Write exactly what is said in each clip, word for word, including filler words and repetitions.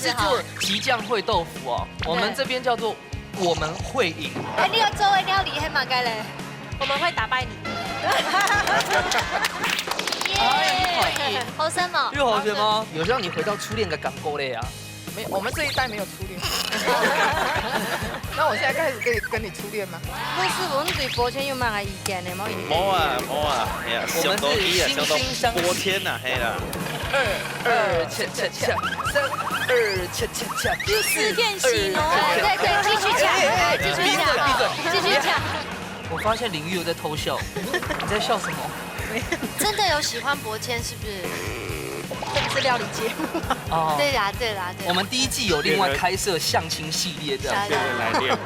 是做激醬燴豆腐哦，我们这边叫做我们会赢。哎，你有做的料理係麼个咧？我们会打败你。耶！好食無？又好食嗎？有让你回到初恋的感觉了呀。没有，我们这一代没有初恋。那我现在开始跟你跟你初恋吗？老师，我们对播天有么个意见呢？冇意见。冇啊，冇啊，哎呀，我们是相当低啊，相当心心相惜。播天呐，嘿啦。二二恰恰恰，三二恰恰恰，又是练习哦。四二恰恰恰。对对，继续讲，哎，继续讲，闭嘴，闭嘴。继续讲。我发现林玉有在偷笑，你在笑什么？真的有喜欢播天是不是？这不是料理节目。哦，对啦，对啦，对啦。我们第一季有另外开设相亲系列这样。来来来。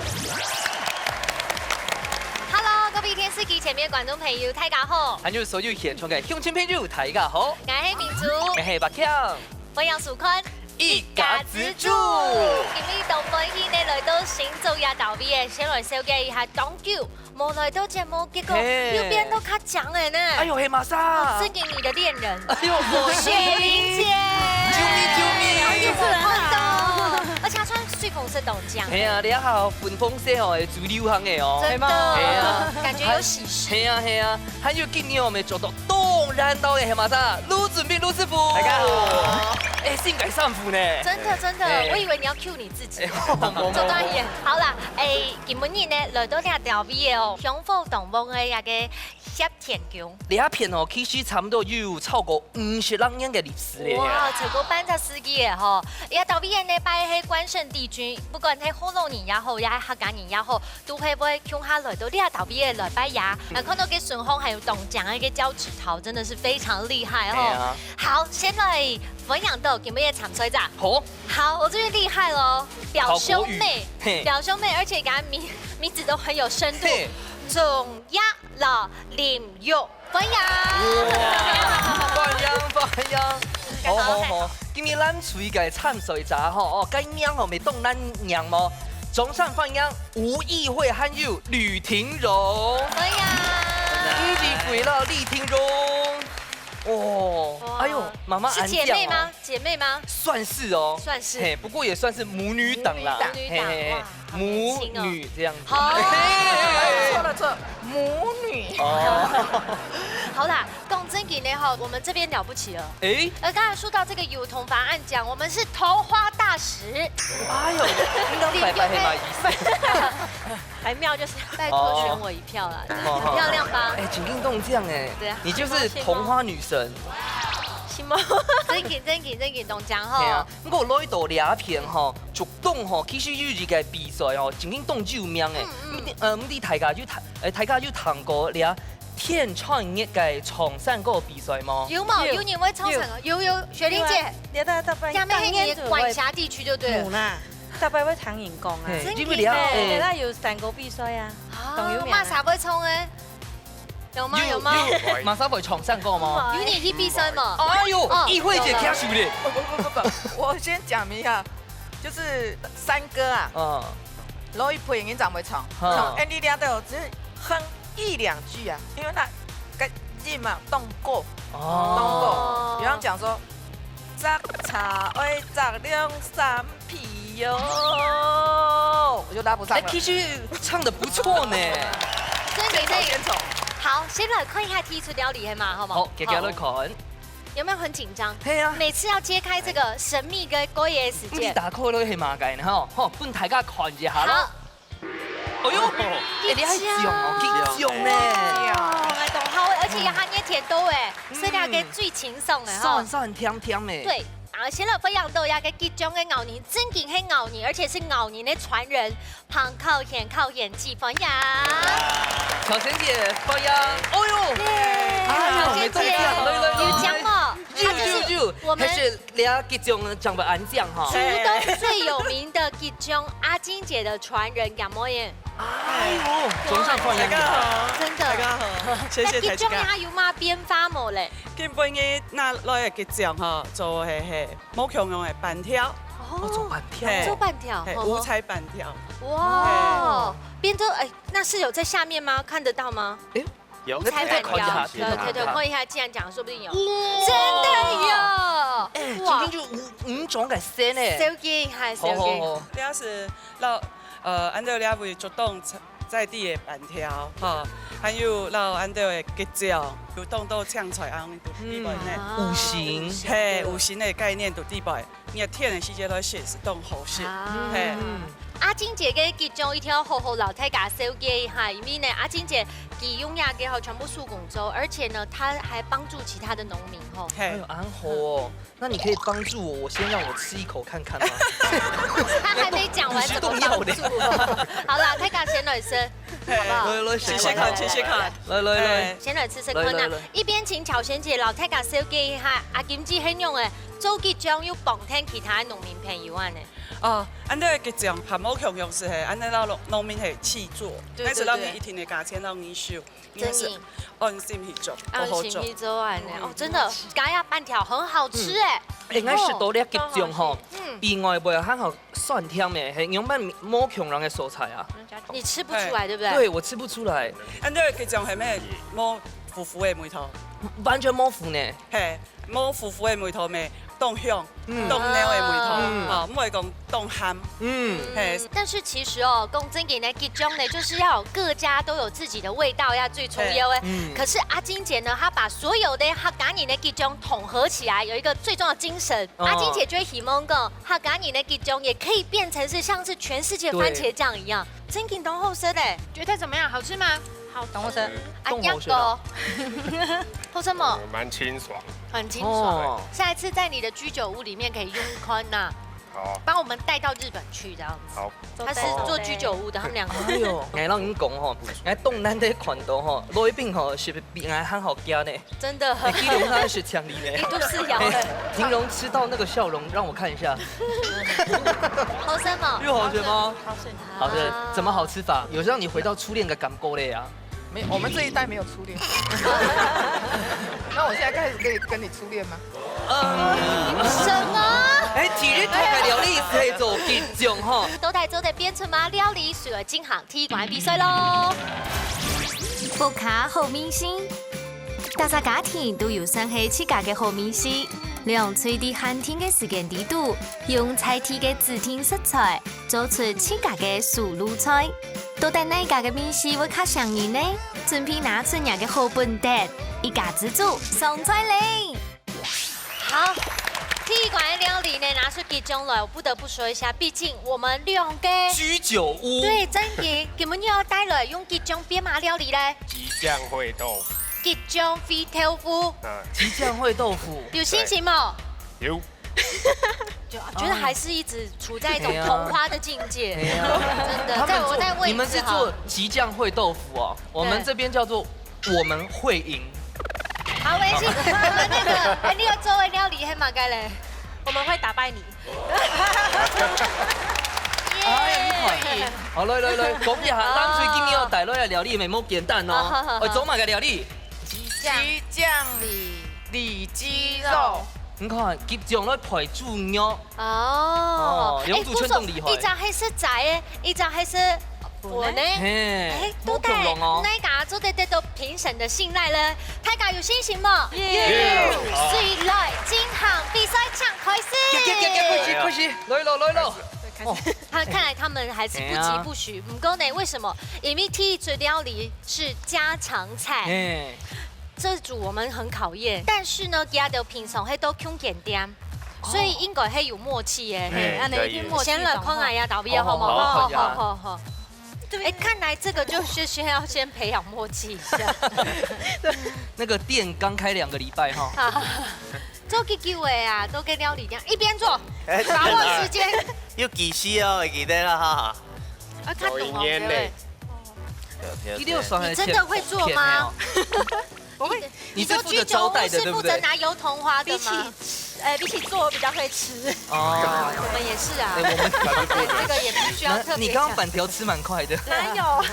Hello，各位电视机前面观众朋友，大家好。还有所有现场的乡亲朋友，大家好。我是明珠。我是白强。欢迎收看一家之煮。今日当欢喜呢，来到新竹个单位个，先来小介一下当久。 冇來到節目，結果又變到較靚个呢。哎喲，係麼儕？哦，正經你的戀人。哎喲，雪玲姐。救命，救命！哎喲，我看到，而且她穿水紅色當靚。係啊，你看粉紅色吼，係最流行个哦。真的，係啊，感覺有喜事。係啊，係啊，還有今日我們做到當然到个，係麼儕？盧子明盧師傅。大家好。哎，性感上服呢。真的，真的，我以為你要 cue 你自己。 做導演。好啦，哎，今晡日呢，來到這條位个哦，香火當旺个一個協天宮。這片哦，其實差不多有超過五十零年个歷史了。哇，超過半隻世紀了吼！這條位个呢，拜係關聖帝君，不管係福佬人也好，也係客家人也好，都係會共下來到這條位个來拜呀。啊，看到个順風還有當靚个一個交趾陶，真的是非常厲害吼。係啊。好，先來分享到今晡日个參賽者。好。 好，我这边厉害了哦，表兄妹，考国语。嘿。表兄妹，而且给他名名字都很有深度，嘿。钟雅老林玉，欢迎。哇，欢迎欢迎。好好好，今日咱出个参赛者吼，哦，该名吼，咪当难念哦。掌声欢迎吴议会还有吕婷蓉。欢迎。吴议会啦，吕婷蓉。哦，哇，哎呦，妈妈是姐妹吗？ 姐妹吗？算是哦。算是。嘿，不过也算是母女档啦。母女档，嘿嘿嘿，哇，好年轻哦。母女这样子。好。嘿。错了错了，母女。哦。好啦，讲正经的哈，我们这边了不起了。诶？呃，刚才说到这个油桐法案奖，我们是桐花大使。哎呦，应该拜拜黑马意思。还妙就是拜托选我一票啦，哦。很漂亮吧？哎，景定动这样哎，对啊。你就是桐花女神。是吗？正经正经正经动这样哈。对啊。 毋過來到這片吼，竹東吼，其實有一個比賽吼，正經當有名誒。嗯，嗯。毋知，呃，毋知大家有聽，呃，大家有聽過這天穿日个長山歌比賽無？有無？有。有人會唱山歌？有，有，雪玲姐。有啊，你看，大家，下面係你的管轄地區就對了。有啦，大家會聽人講啊。嘿，真的哦。因為這，嘿，這有山歌比賽啊，哦，當有名啊。麼儕會唱誒？ 有嗎？有嗎？有，麼儕會唱山歌嗎？有人去比賽無？哎喲，哦，議會姐，有了。舉手咧。不不不不不，我先講一下，就是山歌啊，嗯。老一輩人正會唱，嗯。唱，哎，你聽到只哼一兩句啊，因為那個音嘛，當高，哦。當高。比方講說，摘茶愛摘兩三 皮喲，我就拉不上了。哎，其實唱得不錯呢。真的，先走，先走。好，先來看一下第一出料理，係嘛，好嗎？好，給大家來看。好。有沒有很緊張？嘿啊。每次要揭開這個神秘的鍋的時間。你打開了係麼个呢？吼，吼，分大家看一下咯。好。哎喲，哎，你還講哦，緊張呢。哦，哎，當好，而且還熱天到哎，嗯。所以大家最輕鬆的哈。酸酸甜甜的。對。 啊，先來分享到這個激將个咬人，正經係咬人，而且是咬人的傳人，彭巧賢，巧賢姊，歡迎。巧賢姊，歡迎。哎喲，耶，哎呀，巧賢姊，沒中獎，來，來，來。有獎哦，有，它就是有，有，我們還是這激將獎品恁獎哈。竹東最有名的激將阿金姐的傳人，敢無耶？哎喲，掌聲歡迎。大家好，真的。大家好，謝謝大家。那激將它有麼變化無咧？ 今晡日拿來个激將吼，做係係無共樣个粄條。哦，做粄條。嘿，做粄條，嘿，吼吼。五彩粄條。哇，嘿。變做，哎，那是有在下面嗎？看得到嗎？哎，有，你再看一下，对对对，看一下，既然讲，说不定有。哇真的有，哎，哇今天就五五种个色呢。小姐，嗨，小姐，好好好，這係老呃，恁樣這位竹東在地的粄條，吼，還有老恁樣的桔醬，有當多青菜啊，都裡面呢。五行，嘿，五行的概念都裡面，熱天的時節來食是當好食。啊嘿，嗯，阿金姐个桔醬一定要好好老太家紹介一下，因为呢，阿金姐佢用药给好全部手工做，而且呢，她还帮助其他的农民吼。哎嘿呦，，安好哦。那你可以帮助我，我先让我吃一口看看吗？她还没讲完怎么帮助？好啦，大家先来吃，好不好？来来，試試看，試試看。来来来，哎先来吃吃看啊来来来！一边请巧贤姐老太家紹介一下，阿金姐很用诶，做桔醬又帮听其他农民朋友啊呢。哦，恁樣个桔醬還無共樣係嘿，恁樣老農民係試做，對但是老對對人一定會加錢老人手，因為係真的安心去做，好好做。安心去做啊呢，哦，真的，加一下粄條很好吃哎。哎，我食到這桔醬吼，嗯，比外背還好酸甜的，係原本無共樣个所在啊。你吃不出来对不对？对，我吃不出来，恁樣个桔醬係咩？無苦苦的味道，完全無苦呢。嘿，無苦苦的味道咩？當香，嗯當濃的味道，嗯啊，毋會講當鹹。嗯，嘿，但是其实哦，讲真个呢，桔醬呢，就是要有各家都有自己的味道，要最重要哎。嗯可是阿金姐呢，她把所有的客家人的桔醬统合起来，有一个最重要的精神。哦阿金姐就会希望讲，客家人的桔酱也可以变成是像是全世界番茄酱一样，真正当好食嘞。觉得怎么样？好吃吗？好，等我吃。啊，当好食啦好吃么？蛮清爽。很清爽。哦下一次在你的居酒屋里面可以用看呐，好，帮我们带到日本去这样子。好，他是做居酒屋的，他们两个。哎呦，𠊎摎你講吼，𠊎當難得看到吼，來賓吼，係比𠊎還好驚呢。真的，哎，基隆他是強力你呢。都是有。哎，婷蓉吃到那個笑容，讓我看一下。好吃吗？又好吃嗎？好吃。好吃，怎麼好吃法？有讓你回到初戀的感覺了呀？没有，我们这一代没有初恋。那我现在开始可以跟你初恋吗？嗯，什么？哎，第一道个料理係做桔醬吼。到底做得變出麼料理？隨來進行第一關比賽咯。屋下好味緒，大家家庭都有算係自家个好味緒，兩隊在限定个時間裡肚，用在地个指定食材，做出自家个手路菜。到底哪家个味緒會較餳人呢？準備拿出若个好本事，一家之煮上菜咧！ 好，第一關个料理呢，拿出桔醬來，我不得不說一下，畢竟我們兩個居酒屋。對，真的，今日要帶來用桔醬變麼料理咧？桔醬燴豆腐。桔醬燴豆腐，啊，桔醬燴豆腐。有信心嗎？有。就覺得還是一直處在一種童話的境界，哎呀真的，他们做在我在位置你们是做桔醬燴豆腐哦，我们这边叫做我们会赢。好，我也是，我們那個，哎，你有做的料理係麼个咧？我們會打敗你。哎呀，你看，好，來來來，講一下，咱最近要帶來个料理，無簡單哦。好好好哎，做麼个料理？桔醬里里肌肉。你看，桔醬來配豬肉。哦哦，楊祖全當厲害一隻係食齋个，一隻係食粉个。嘿哎，，都無共樣哦。哪家做得得到評審的信賴咧？大家有信心無？有。水來進行比賽，請開始。開始，開始，來咯，來咯。他看來他們還是不疾不徐。毋過呢，為什麼？因為第一桌料理是家常菜，哎，這組我們很考驗。但是呢，佢兜平常係到共間店，所以應該係有默契个。哎那你一定默契先來看下呀，導演好無？好好好好好好。哎，看來這個就是需要先培養默契一下。那個店剛開兩個禮拜哈。做幾久个啊？都跟料理店一邊做，把握時間。有幾時哦，會記得啦哈。啊，看懂哦，有一年呢對一六三你真的會做嗎？不對？我會。你是負責招待的，你做居酒屋是負責對不對？拿油桐花的比起嗎？呃，比起做比較會吃。哦，我們也是啊，哎，我們對，這個也不需要特別。那你剛剛粄條吃蠻快的。哪有？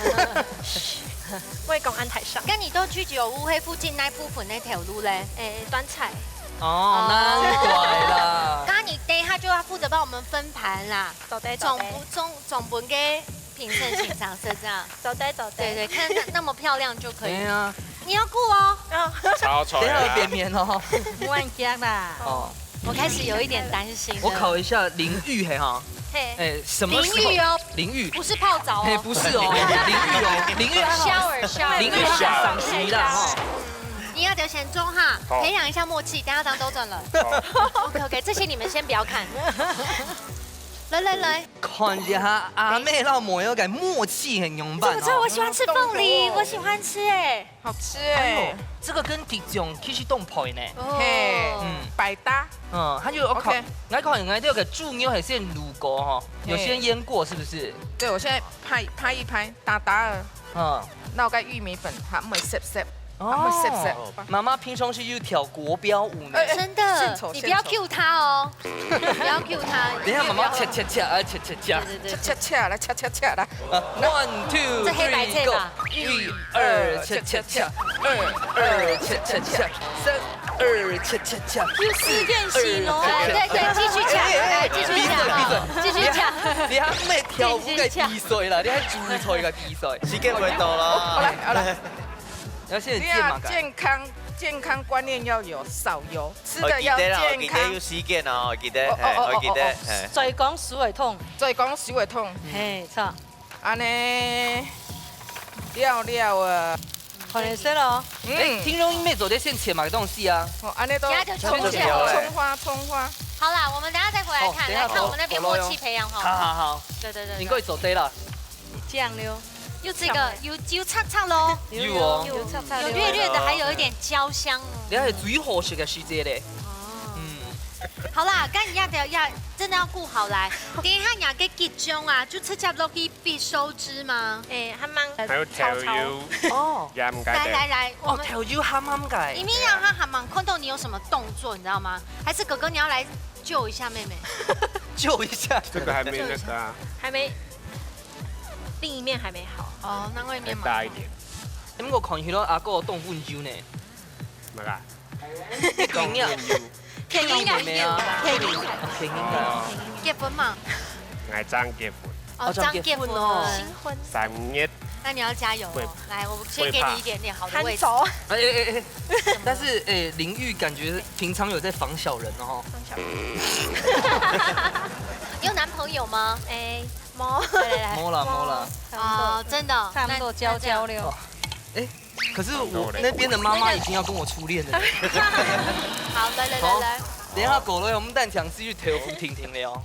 我也講安台上。該你到居酒屋該附近哪部分个頭路咧？哎，端菜。哦，難怪啦。該你等一下就要負責幫我們分盤啦，走的總不總總不給評審請常色這樣。走的走的。對對，看那那麼漂亮就可以。哎呀，你要顧哦。等一下有變面哦。莫恁驚啦。哦，我開始有一點擔心了。我考一下淋浴嘿哈。嘿，哎，什麼時候？淋浴哦，淋浴。不是泡澡哦。嘿，不是哦，淋浴哦，淋浴還好。Shower，shower。淋浴還好，上洗啦哈。你要留錢中哈，好。培養一下默契，等下當兜轉了。好。OK，OK，這些你們先不要看。來來來，看一下阿妹摎妹仔个默契係仰般哦。怎麼知道我喜歡吃鳳梨？我喜歡吃哎。好吃哎。哎呦，這個跟桔醬其實當配呢。哦。嘿，嗯。百搭。嗯，還有我考，OK。𠊎考你，𠊎這個豬肉係先滷過吼，有先醃過是不是？嘿。對，我現在拍，拍一拍，打打了。嗯。摎該玉米粉，它毋會澀澀。 哦，媽媽平常時有跳國標舞呢。哎，哎，真的，獻醜，你不要獻醜。Cue他哦，你不要cue他。等一下媽媽恰恰恰，哎，恰恰恰。對對對。恰恰恰，來，恰恰恰，來。啊，one, two, three, go。這黑白配吧。一二，恰恰恰，二二，恰恰恰，三二，恰恰恰。有四件事哦。哎，對對，繼續恰，哎，繼續恰，哎，哎，哎，繼續恰。你還，你還沒跳舞个比賽啦，你還煮菜个比賽。時間會到啦。好，來，好，來。 要先健嘛，你啊，健康，健康觀念要有，少油，吃的要健康。哦，記得啦，哦，記得有時間哦，記得，哦，哦，嘿，哦，哦，記得，哦，哦。嘿。嘴講手會痛。嘴講手會痛。嘿，著。恁呢，了了啊。可能係咯。嗯。哎，聽說妹做得先切嘛東西啊。哦，恁呢都，等下就切好了。蔥花，蔥花。好啦，我們等下再回來看，哦，等一下來看我們那邊默契培養好了。好，好，好。對，對，對，對。應該做得啦。 醬料。有這個，有，有赤赤咯。有哦。有赤赤，有略略的，還有一點焦香哦。你看最好食个時節咧。哦。嗯。好啦，該你愛，愛，真的要顧好來。等一下你个桔醬啊，就直接落去必收汁嗎？哎，還蠻，還有豆油、炒炒。哦。鹽該兜。來，來，來，我們，哦，豆油鹹鹹个。你們讓他還蠻看到你有什麼動作，你知道嗎？還是哥哥你要來救一下妹妹？救一下。這個還沒那個啊。還沒。 另一面還沒好。哦，另外一面嘛。再大一點。哎，毋過看起來阿哥當溫柔呢。麼个？當溫柔。天然感，妹妹啊。天然感。哦，天然感。哦。結婚嘛？𠊎正結婚。哦，哦，正結婚哦。正結婚哦。新婚。三月。那你要加油哦。會，來，我先給你一點點好的位置。會怕。哎，哎，哎，哎。但是，哎，林玉感覺平常有在防小人哦。防小人。你有男朋友嗎？哎， 無。來，來，來。無啦，無啦。哦，真的哦，差不多，那，交交流。那這樣。哦，哎，可是我那邊的媽媽已經要跟我初戀了呢。好，來，來，來，好，來。等一下過來，我們蛋醬是去豆腐婷婷了哦。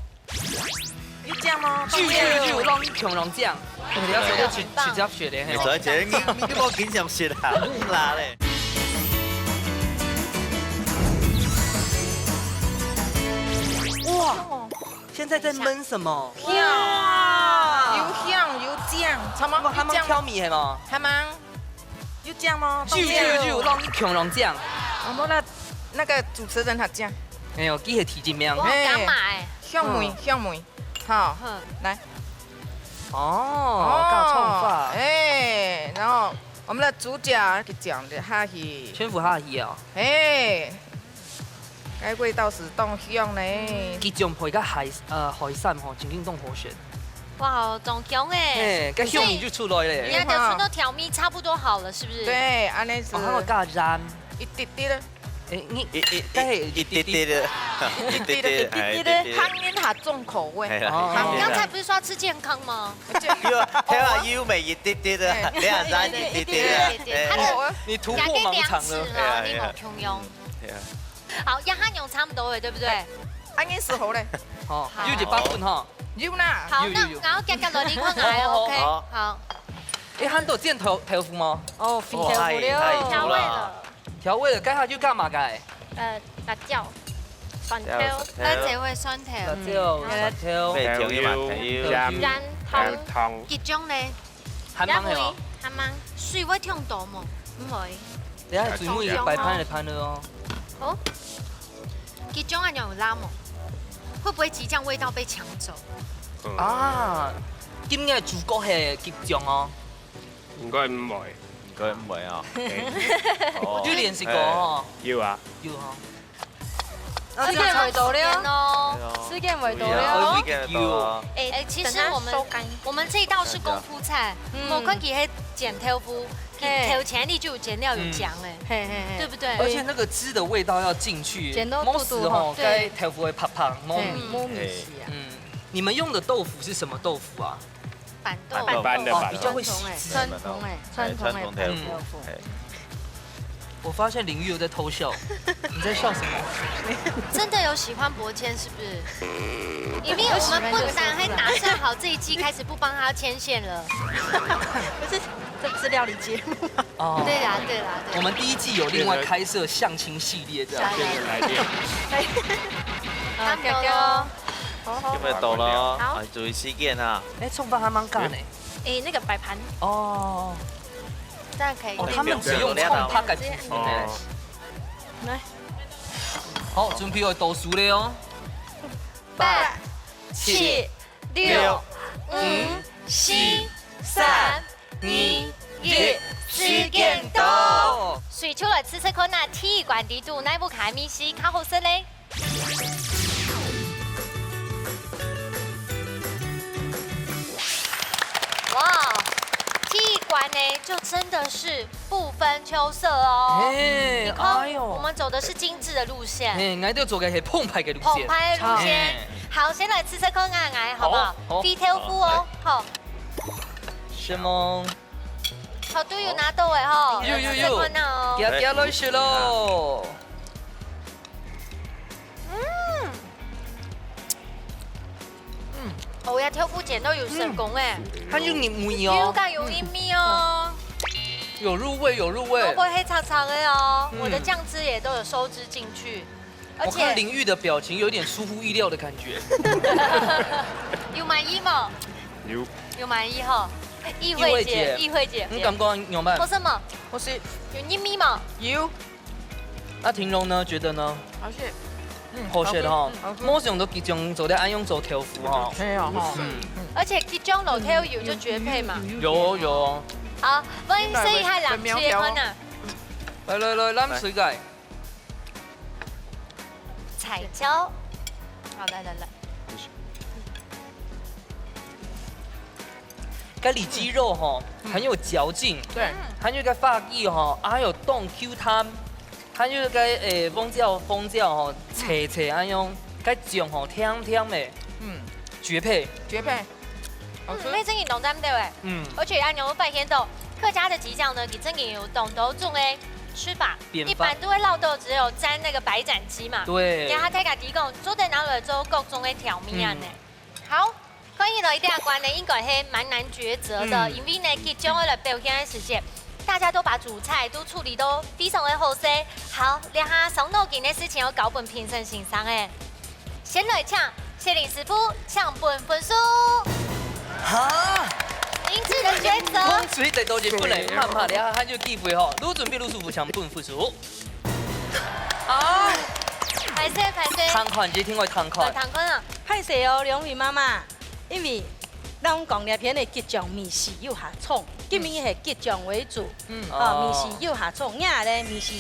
有醬嗎？有，有，有，讓你嚐，讓你嚐。哎，你要說就直，直接選的，嘿。你昨天你，你，你無緊張選啊，啦咧。哇！ 現在在燜什麼？香，有香有醬，什麼？哇，還蠻挑米的嘛。還蠻，有醬嗎？有，有，有，有，讓你嚐，讓你嚐。啊，無啦，那個主持人他講。哎呦，佢係第一名。我好敢買。嘿，香味，嗯。香味，好，好。來。哦，哦，夠創法。哎，然後我們的主角佢講的下去。全部下去哦。哎。 該味道係當香呢。桔醬配个海，呃，海產吼，真正當好食。哇，當香欸！嘿，該香味就出來咧。你看，就全部調味差不多好了，是不是？對，恁呢係。哦，還有加鹽。一滴滴咧。欸，你，一，一，該係一滴滴。一滴滴咧。一滴滴，哎，一滴滴。客人較重口味。哎呀，哦。一滴滴。剛才不是說要吃健康嗎？對啊，調下油味一滴滴啊，哎。你還加一滴滴啊，一滴滴，一滴滴。哎。哦，你突破盲腸了。哎呀，哎呀。你無共樣。嗯，哎呀。 好，這下樣差不多了，對不對？哎，恁呢係好咧。哦，好。有一百分哈。有啦。好，有，有，有。那然後夾夾落去看下，好，好，好。OK，好。好。欸，還多煎豆，豆腐嗎？哦，哦，豆腐了。太，太多了。調味了。調味了，該下就加麼个？呃，辣椒、蒜頭。辣椒、蒜頭。辣椒、嗯。蒜頭。對，調味嘛，調味。豆油、鹽、糖。糖。桔醬呢？ 還吂係無？還吂。水會忒多無？毋會。等下水會擺盤仔盤仔哦。哦。桔醬恁樣有辣無？會不會桔醬味道被搶走？嗯。啊，今日主角係桔醬哦。應該毋會。應該毋會啊。嘿。哦。有練習過哦。嘿。有啊。有哦。時間會到了。哦。時間會到了。時間會到啊。哎，其實我們，等下收乾。我們這一道是功夫菜，嗯。我看佢係煎豆腐，嘿。佢頭前你就有煎料有講哎，嗯。嘿，嘿，嘿。對不對？而且那個汁的味道要進去，煎到肚肚吼，most吼，對。該豆腐會啪啪，無味。嘿，無味是啊。嗯，你們用的豆腐是什麼豆腐啊？ 板豆。板豆。板豆。哦，比較會吸汁。傳統的，哎，傳統的板豆腐。傳統的。哎。我發現林玉又在偷笑，你在笑什麼？真的有喜歡伯謙是不是？因為我們不能還打算好這一季開始不幫他牽線了。不是，這不是料理節目嗎？哦。對啦，對啦，對啦。我們第一季有另外開設相親系列這樣。來，來，來。來。好，差不多咯。 好，好。準備到了哦，好。哎，注意時間啊。哎，蔥花還蠻乾的。哎，那個擺盤。哦。這樣可以。哦，他們只用蔥花个煮的呢。哦。來。好，準備要倒數了哦。八、七、六、五、四、三、二、一，時間到。隨手來試試看啊，第一關裡肚哪部个味緒較好食咧？ 哇，第一關呢，就真的是不分秋色哦。嘿，你看，哎喲。我們走的是精緻的路線。嘿，𠊎兜走个係澎湃个路線。澎湃的路線。嘿。好，先來試試看看，來，好不好？好，好。飛豆腐哦，好。好。什麼？好，都有拿到哎吼，有，有，有。試試看哦。行，行，來食咯。 嗯。嗯。哦，𠊎豆腐煎到有成功哎。嗯。它有入味哦。有个有入味哦。有入味，有入味。蘿蔔黑炒炒的哦，嗯。我的醬汁也都有收汁進去，而且我看林玉的表情有點出乎意料的感覺。有滿意嗎？有。有滿意吼。意慧姐，意慧姐。意慧姐，你感覺仰般？好食無？好食。有入味無？有。 那婷蓉呢？覺得呢？好食。嗯，好食的吼。好吃，嗯，好吃。無想到佢將做得恁樣做豆腐吼。係啊，吼。嗯。而且佢將落豆油就絕配嘛。有，有。好，𠊎試一下藍色个看啊。來，來，來，藍色个。彩椒。好，來，來，來。 該里肌肉吼，嗯。很有嚼勁，對。還有該發力吼，還有當Q彈，還有該，誒，紅椒，紅椒吼，脆脆恁樣，該醬吼，甜甜的，嗯。絕配。絕配。好吃。嗯，那真的當讚對欸。嗯。而且啊，你有發現到客家的激醬呢，佢真的有當多種的吃法，變化。一般都會落到只有沾那個白斬雞嘛。對。然後大家提供做得拿來做各種的調味啊呢。嗯。 好，看起來這關呢，應該係蠻難抉擇的，嗯。因為呢，即將要來表現的時節，大家都把主菜都處理到非常的好勢。好，這下傷腦筋的事情要交分評審先生欸。先來請謝林師傅，請分分數。哈？明智的抉擇。風水得到日本人，慢慢，這下還有機會吼，有準備，有舒服，請分分數。 啊。歹勢，歹勢。聽看，這聽我聽看。來，聽看啊。歹勢哦，兩位媽媽，因為咱講這片的激醬味緒有較重，今日係激醬為主，嗯。哦，味緒有較重，你呢，味緒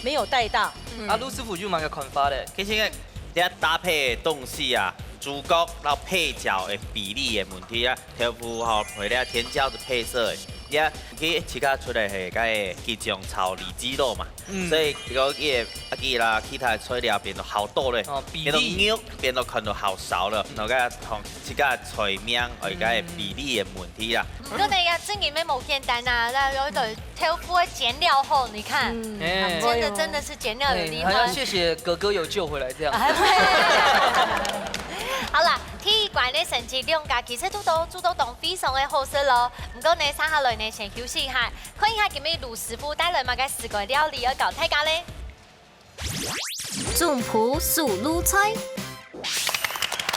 沒有帶到。嗯。啊，盧師傅有麼个看法咧？其實這搭配的東西啊，主角摎配角的比例的問題啊， 豆腐吼，配了甜椒就配色的。也，佢自家出來係該激醬炒里肌肉嘛。嗯。所以，這個也，啊，佢啦，其他材料變到好多咧，哦，比例。變到肉，變到看到好少了。嗯。那個同自家菜名，哦，該比例的問題啦。毋過呢，也真个無簡單啊，那有一個 豆腐的煎料後，你看，嗯。哎。真的，真的是煎料有厲害。哎，還要謝謝哥哥有救回來這樣。哎，對。好啦，第一關的成績，兩家其實都，都做到當非常的好勢咯。毋過呢，接下來呢，先休息一下，看一下今日盧師傅帶來麼个四個料理要教大家咧。 總鋪手路菜。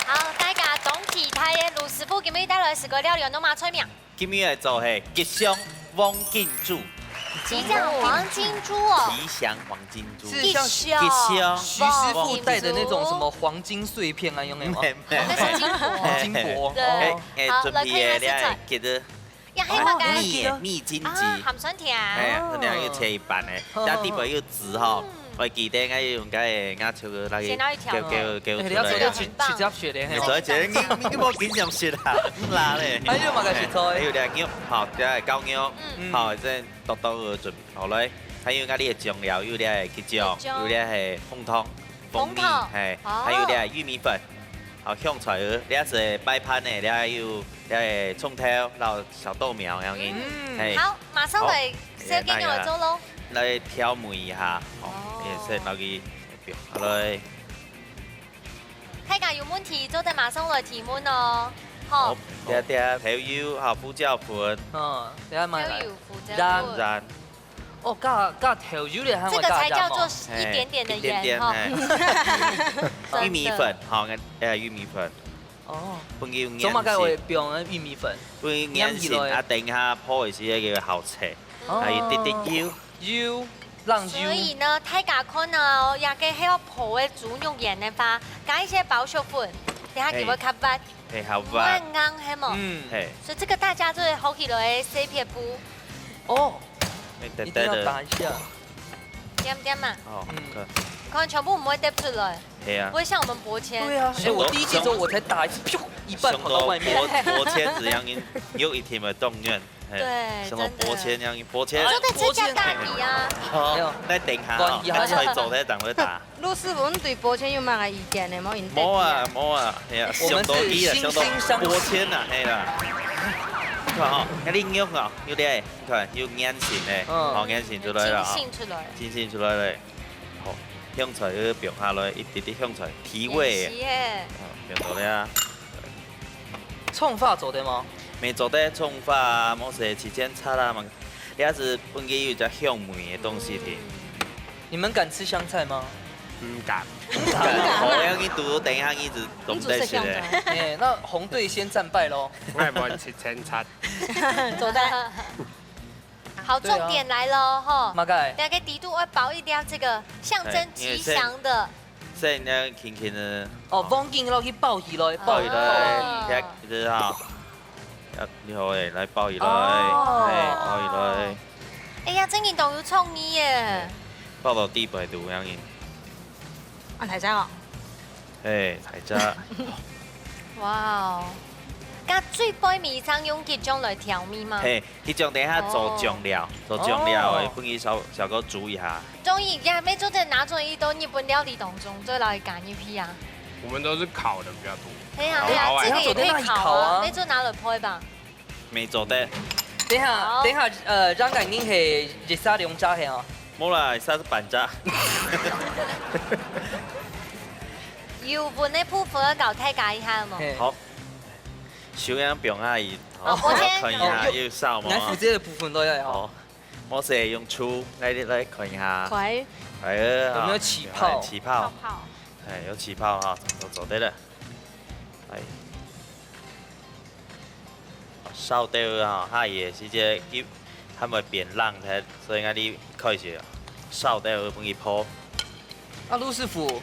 好，大家當期待个，盧師傅今日帶來四個料理，有麼个菜名？今日來做係吉祥黃金豬。吉祥黃金豬哦。吉祥黃金豬。是像吉祥。吉祥。徐師傅戴的那種什麼黃金碎片啊，有沒有？沒有，沒有。那是金箔。黃金箔。對。哦。哎，哎，好，來看一下食材。準備个，你看，記得 呀，還有麼个？哦，蜜耶，蜜金桔。啊，鹹酸甜。哎，哦。這兩個切一半呢，哦。然後底部有籽吼。嗯。愛記得愛用該个牙籤仔來去先拿去挑哦。攪攪攪出來啊。哎，你要做得直，直接食的，嘿。你做得直接，你，你，你莫緊張食啊，毋辣咧。還有麼个食材？還有這肉，吼，這个絞肉，嗯。吼，這剁剁仔準備好來。還有𠊎這个醬料，有這个桔醬，桔醬。有這个紅糖，蜂蜜，紅糖，嘿，哦。還有這个玉米粉，好，香菜仔，這係擺盤个，這有這个蔥頭，摎小豆苗，這樣子，嗯。嘿。好，馬上來，好。小雞肉來做咯。來調味一下，吼，哦。也係落去 好嘞。大家有問題做得馬上來提問哦。好。好，這，這，豆油，好，胡椒粉。嗯，等下買來。豆油、胡椒粉。鹽。鹽。哦，加，加豆油咧，還會加鹽哦。這個才叫做一點點的鹽，嘿，一點點，哈。嘿。真的。玉米粉，好，呃，玉米粉。哦。分佢有黏性。做麼个會放玉米粉？分佢黏性，黏起來。啊，等一下烰个時候會好食。哦。還有一滴滴油。油，讓油。所以呢，大家看哦，這個係愛烰个豬肉圓个話，加一些包粟粉，等下佢會較滑，嘿。嘿，較滑。毋會硬，係無？嗯。嘿。所以這個大家做得學起來个小撇步。哦，嘿，對，一定要打一下。對，對。點點嘛。哦，嗯。對。你看，全部毋會跌出來。 係啊。不會像我們薄籤。對啊，哎，我第一季的時候我才打一次，咻，一半跑到外面。像到薄，薄籤子一樣，有一天會動員。嘿，對，像到薄籤一樣，真的。薄籤。做得直接打你啊。好，沒有。那等一下啊，關一下。那菜做得等會打。陸師傅，你對薄籤有麼个意見呢？無意見。無啊，無啊，哎呀，我們是想到你啊，想到薄籤啊，係啦。你看吼，那你肉啊，有咧，你看有黏性咧，嗯。哦，黏性出來了啊。筋性出來。筋性出來咧。 好，香菜仔放下來，一滴滴香菜提味个。也是耶。好，放到這啊。蔥花做得嗎？無做得蔥花啊，無係七千七啊嘛，這係分佢有隻香味个東西的。嗯。你們敢吃香菜嗎？毋敢。毋敢。好，要你讀，等一下你一直懂得吃的。你只食香菜。哎，那紅隊先戰敗咯。𠊎無七千七。做得。 好，對啊。重點來了吼。麼个？大家底肚愛包一粒這個象徵吉祥的。哎，因為這，這呢，輕輕的。哦，黃金落去包起來，包起來，哦。這個哈，要，你好誒，來包起來，哦。哎，包起來。哎呀，真正當有創意耶。包到地背肚，這樣。啊，大隻哦。 嘿，大隻。哇哦，該最背尾正用桔醬來調味嗎？嘿，桔醬等一下做醬料，哦。做醬料的，哦。分佢小，小可煮一下。中意，也還沒做得拿出一道日本料理當中，做得來加入去啊。我們都是烤的比較多。嘿啊，嘿啊，烤啊。這個也可以烤啊，這樣做得拿去烤啊。沒做拿來配吧？ 無做得。等一下，好。等一下，呃，這個人係一儕兩隻係哦？無啦，一儕係半隻。油分个部分愛教大家一下無？嘿。好。手樣放下去，哦，抱歉。看一下有燒無？來負責个部分都要哦。好。無事，用手來，來看一下。快。哎呀，有沒有起泡？有起泡。泡泡。哎，有起泡哈，都做得了。哎。 燒兜仔吼，下去个時節，佢還會變冷忒，所以𠊎兜開始燒兜仔分佢烰。啊，陸師傅，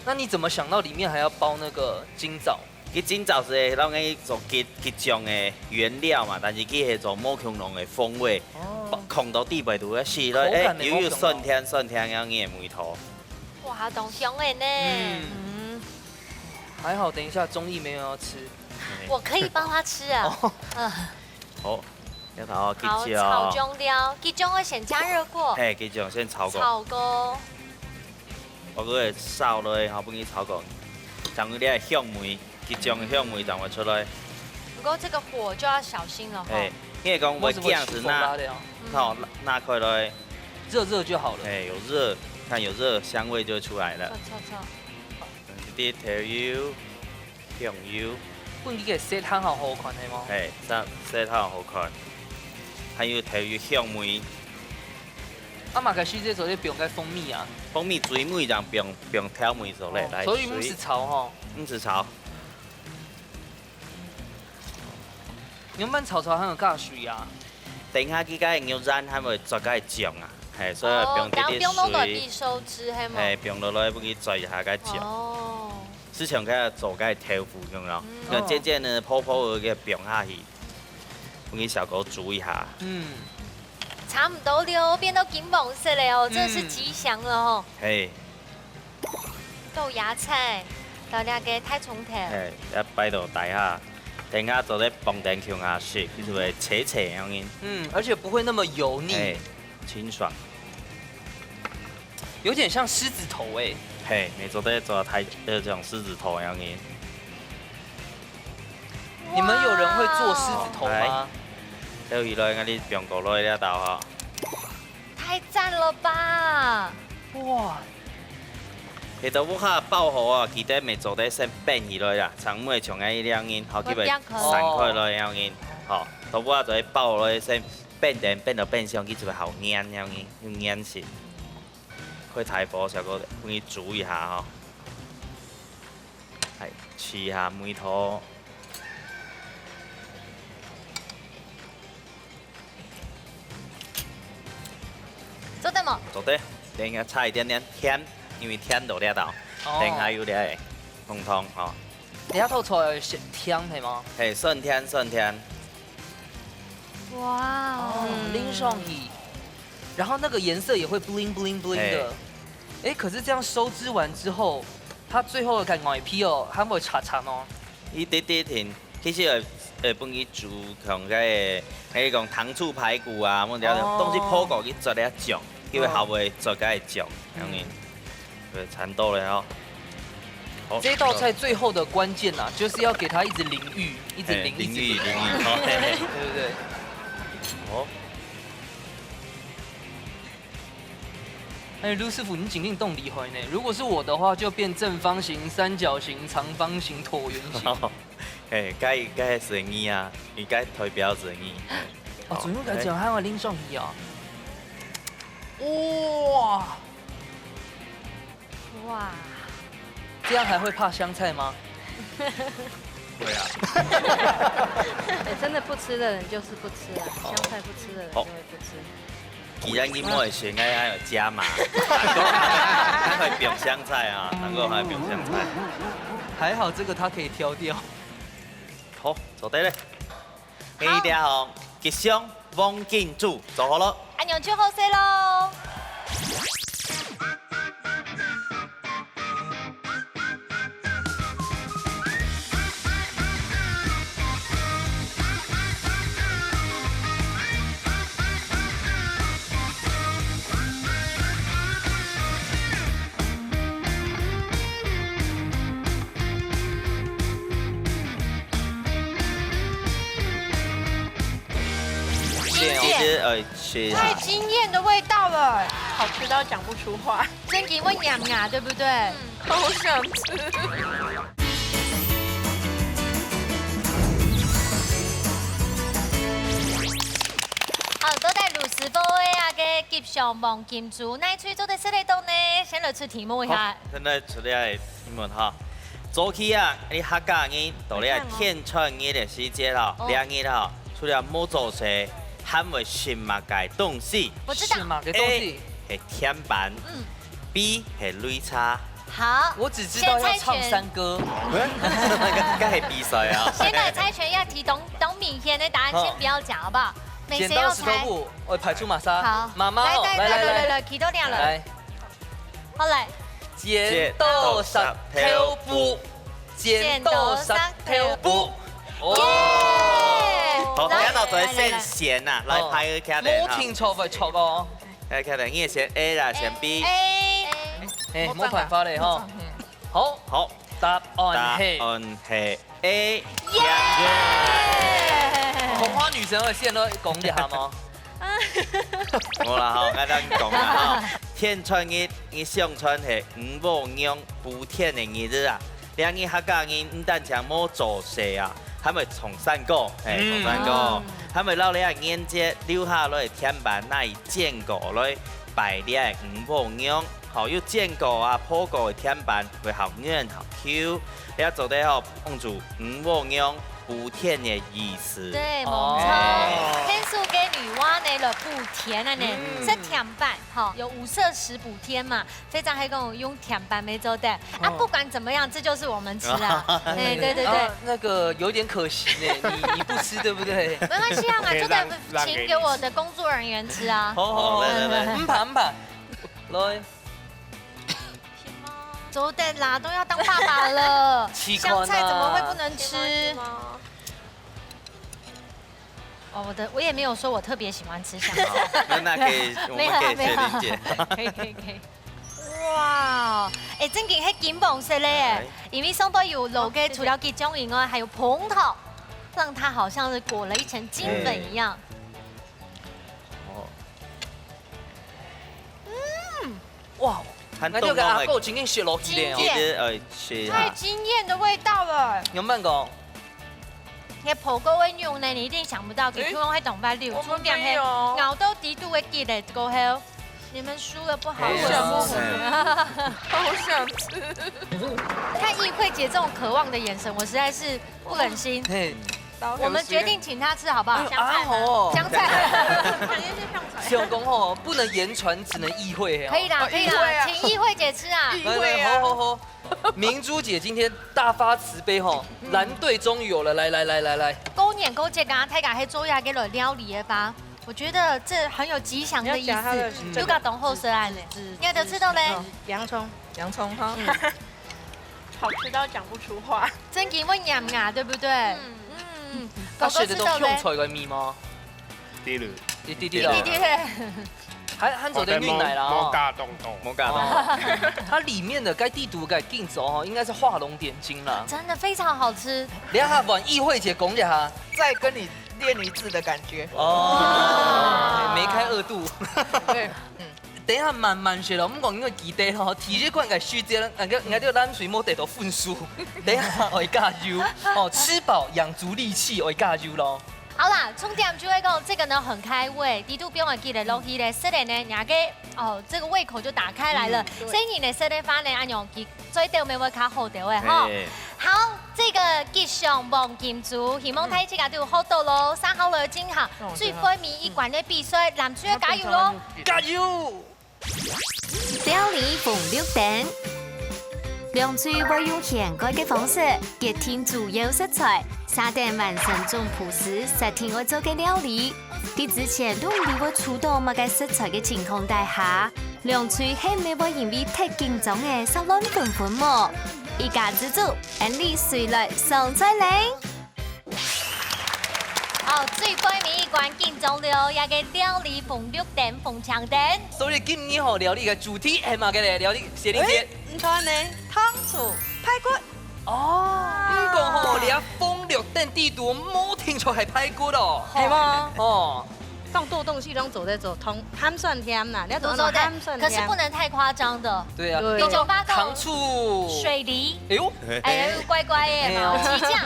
那你怎麼想到裡面還要包那個金棗？佢金棗係會當做桔，桔醬个原料嘛，但是佢係做無共樣个風味，哦。放到底背肚个時，口感會無共樣。哎，又有酸甜酸甜个味道。哇，當香个呢。嗯。嗯。還好，等一下中立沒有要吃。我可以幫他吃啊。哦。嗯。 好，這頭好，桔醬。炒醬料，桔醬愛先加熱過。嘿，桔醬先炒過。炒過。包括燒落去，吼，分佢炒過，正有這个香味，桔醬个香味正會出來。不過這個火就要小心了吼。嘿，因為講會驚死那，嗯。吼，拿開來。熱熱就好了。嘿，有熱，看有熱，香味就出來了。著，著，著。一滴豆油。 香油。分佢个色通好好看，係無？嘿，色，色通好看。還有豆油香味。啊，麼个時節做得放該蜂蜜啊？蜂蜜最尾正放，放調味素咧，哦，來，所以毋使水。炒吼。毋使炒。你慢慢炒炒，還有加水啊？等一下，佢該牛膻還會做該醬啊，嘿，所以放滴滴水。哦，等下放落來必收汁，係無？嘿，放落來，分佢做一下該醬。哦。 就像該做該豆腐樣咯。嗯。那漸漸呢，泡泡个放下去，分佢小可煮一下。嗯。差毋多了，變到金黃色了哦，真的是吉祥了哦。嘿，豆芽菜，到那個大蔥頭。嘿，要擺到底下，等下做得放等共下食，佢就會脆脆樣呢。嗯，而且不會那麼油膩。嘿，清爽。有點像獅子頭欸。嘿，你做得做太，呃，這種獅子頭樣呢。你們有人會做獅子頭嗎？來，倒起來，𠊎你放過來這道哈。太讚了吧！哇！你到屋下包好啊，記得乜做得先冰起來啦，正毋會像𠊎一樣人，好，佢會散開來樣人。好，到屋下就會包來先冰等，冰到冰箱，佢就會好黏樣人，有黏性。開大火，小哥，分佢煮一下吼。 係，試下味道。做得無？做得，等一下差一點點甜，因為甜到這道，哦。等下有這个紅糖吼。你這道菜係甜係無？係，酸甜酸甜。哇哦，哦，嗯。淋上去，然後那個顏色也會bling bling bling的。係。欸，可是這樣收汁完之後， 佢最後个外皮哦，還會脆脆哦。一滴滴甜，其實會，會分佢煮像該个，該講糖醋排骨啊，麼个哦。東西泡過去做了醬，因為下尾做該醬，嗯。樣呢，對，差不多了哦。好，這道菜最後的關鍵啊，就是要給它一直淋浴，一直淋，哎，一直淋。淋浴，淋浴，好，嘿嘿。對不對？哦。 哎，盧師傅，你真正當厲害呢。如果是我的話，就變正方形、三角形、長方形、橢圓形。嘿，該，該係你啊，你該代表係你。哦，哦，主要該講還有另一種魚哦。哇！哇！這樣還會怕香菜嗎？會啊。哎，真的不吃的人就是不吃啊，香菜不吃的人就會不吃。好。 既然你毋會選，𠊎還有加碼，還會放香菜啊，還會放香菜。還好這個他可以挑掉。好，做得咧。好。你這吼，吉祥黃金珠，做好了。恁樣就好勢咯。 謝謝哦。謝謝，呃，謝謝。太驚豔的味道了。好吃到講不出話。真的會黏牙，對不對？嗯，好想吃。好，到底盧師傅个啊个吉祥黃金珠，哪一喙做得食得到呢？先來出題目一下。好，現在出來 你問哈，早期啊，你客家人到了天穿日个時節吼，哦。這日吼，除了無做事，還會食麼个東西？我知道。食麼个東西？A係甜粄，嗯。B係擂茶。好，我只知道要唱山歌。先猜拳。該係比賽啊。先來猜拳，要提當，當明顯的答案，好。先不要講，好不好？沒誰要猜。剪刀石頭布，我排除馬殺。好。媽媽哦，來，來，來，來，來，來。來，來，來，來。 好，來。剪刀石頭布，剪刀石頭布。哦。耶！好，來，這道就係先選啊，來，來，來，來。來排个卡等哈。哦，無聽錯會錯哦。來，卡等，你會選A啦，選B。A。A。哎，無辦法咧吼。無辦法。好，好。答案係，答案係 A。耶！耶！童話女神，𠊎先來講一下無？無啦吼，𠊎等講啦吼。天穿日，日相傳係五黃娘補天个日子啊。這日客家人毋單淨無做事啊，還會唱山歌，嘿，嗯。唱山歌，哦。還會摎這个年節留下來个甜粄拿去煎過來拜這个五黃娘。 吼，有煎過啊、烰過个甜粄會較軟較Q，這做得吼幫助五黃娘補天个意思。對，無錯。哦。天數个女媧呢，來補貼啊呢，嗯。係甜粄，吼，有五色食補貼嘛，所以正係講用甜粄乜做得。啊，哦。不管怎麼樣，這就是我們吃啊。哎，對，對，對。哦，那個有點可惜呢，你，你不吃，對不對？沒關係啊，我做得請給我的工作人員吃啊。好，好，好，來，來，來。毋怕，毋怕。來。做得啦，都要當爸爸了，試看啊。香菜怎麼會不能吃？哦，我的，我也沒有說我特別喜歡吃香菜。好，那，那可以，我們可以學林姐。沒有啦，沒有啦。可以，可以，可以。哇，哎，正經係金黃色个耶，哎。因為上背有落个，除了桔醬以外，還有紅桃，讓它好像是裹了一層金粉一樣。哎。哦。嗯。哇，還凍凍个。那這個阿哥真正食落去了哦。驚豔。其實，哎，是啊。太驚豔的味道了。有沒有講？ 該火鍋个肉呢，你一定想不到，佢，哎，用該種法律，我們沒有。重點係咬到底肚个結个過後，你們輸了，不好意思。哎呀。好想吃。看易慧姐這種渴望的眼神，我實在是不忍心。嘿。我們決定請她吃好不好？哎呦，香菜嗎？哎呦。香菜。肯定是香菜。想講吼，不能言傳，只能意會哦。可以啦，可以啦，哦，意會啊。請易慧姐吃啊。意會啊。來，來，好，好，好。 明珠姐今天大發慈悲吼，嗯。藍隊終於有了，來，來，來，來，來。過年過節啊，大家係做一下个來料理个吧。我覺得這很有吉祥的意思，你要夾它的，嗯。就較當好勢啊呢。籽，你看，就吃到嘞。籽，洋蔥。洋蔥哈。嗯。好吃到講不出話。正經會黏牙，對不對？嗯。嗯，啊，狗狗吃到嘞。食得到香菜个味嗎？ 滴滴。滴滴滴滴。滴滴滴。還，還做得忍耐啦，哦。無，無加當多。無加當多。哦。它裡面的該底肚个金棗哦，應該是畫龍點睛啦。真的非常好吃。等一下換易慧姐講一下。再跟你練一次的感覺。哦，梅開二度。對，嗯。等一下慢慢食咯，毋過因為記得咯，第一關个時間，那個，那個冷水無得到分數。等一下愛加油，哦，吃飽養足力氣，愛加油咯。 好啦，重點就係講，這個呢很開胃，底肚放个雞蛋落去咧，食咧呢，人家个，哦，這個胃口就打開來了。嗯，對。所以你呢食个話呢，恁樣佢嘴斗乜會較好兜个吼。嘿。好，這個吉祥黃金珠，希望大家都有好到咯，嗯。三號來進行，哦，最後面一關个比賽，藍隊加油咯！加油！ 料理紅綠燈。兩隊會用掀蓋个方式，決定主要食材，續等完成總鋪時，設定愛做个料理。在之前都毋知會出到麼个食材个情況底下，兩隊係毋係會因為忒緊張个煞亂紛紛無？一家之煮，恁樣隨來上菜咧！ 哦，最尾一關緊張了，這個料理紅綠燈、紅青燈。所以今日吼，料理个主題係麼个咧？料理，雪玲姐。欸，毋錯呢，糖醋排骨。哦，毋過吼，這紅綠燈底肚無定著係排骨哦。係無？哦。當多東西攏做得做，同鹹酸甜啦，你愛做做做得，鹹酸甜。可是不能太誇張的。對啊，對。比如講，糖醋水梨。哎喲。哎，乖乖耶，哎喲。麻醬。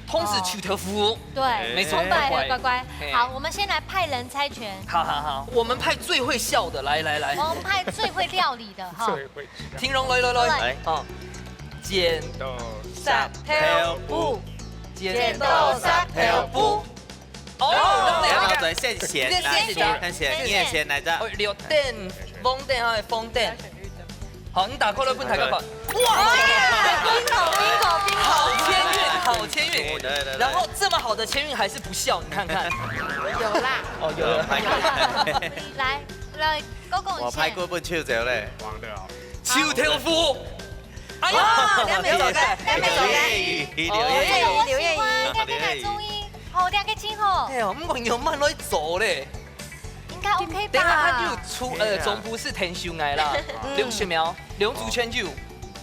同時臭豆腐。對，沒錯，乖乖。乖乖。嘿。好，我們先來派人猜拳。好，好，好，我們派最會笑的，來，來，來。我們派最會料理的，哈。最會笑。聽眾，來，來，來。來。哦。剪刀石頭布。剪刀石頭布。哦，然後呢？然後再選，選，選，選，選，選，你也選哪隻？哦，綠燈、紅燈還有紅燈。 好，你打開來分大家看。哇！Bingo，bingo，bingo。好籤運，好籤運。對，對，對。然後這麼好的籤運還是不笑，你看看。有啦。哦，有了。來，來，哥哥，你先。我排骨分抽走咧。黃的哦。臭豆腐。哎呀，哇，兩位走開，兩位走開。劉燁宇，劉燁宇。哎，我喜歡，劉燁宇。兩個中意，好，兩個真好。哎喲，毋過有慢來做咧。 應該OK吧？等一下，佢就出，呃，對啊。總鋪師𢯭手來啦。嗯。六十秒，兩組全有。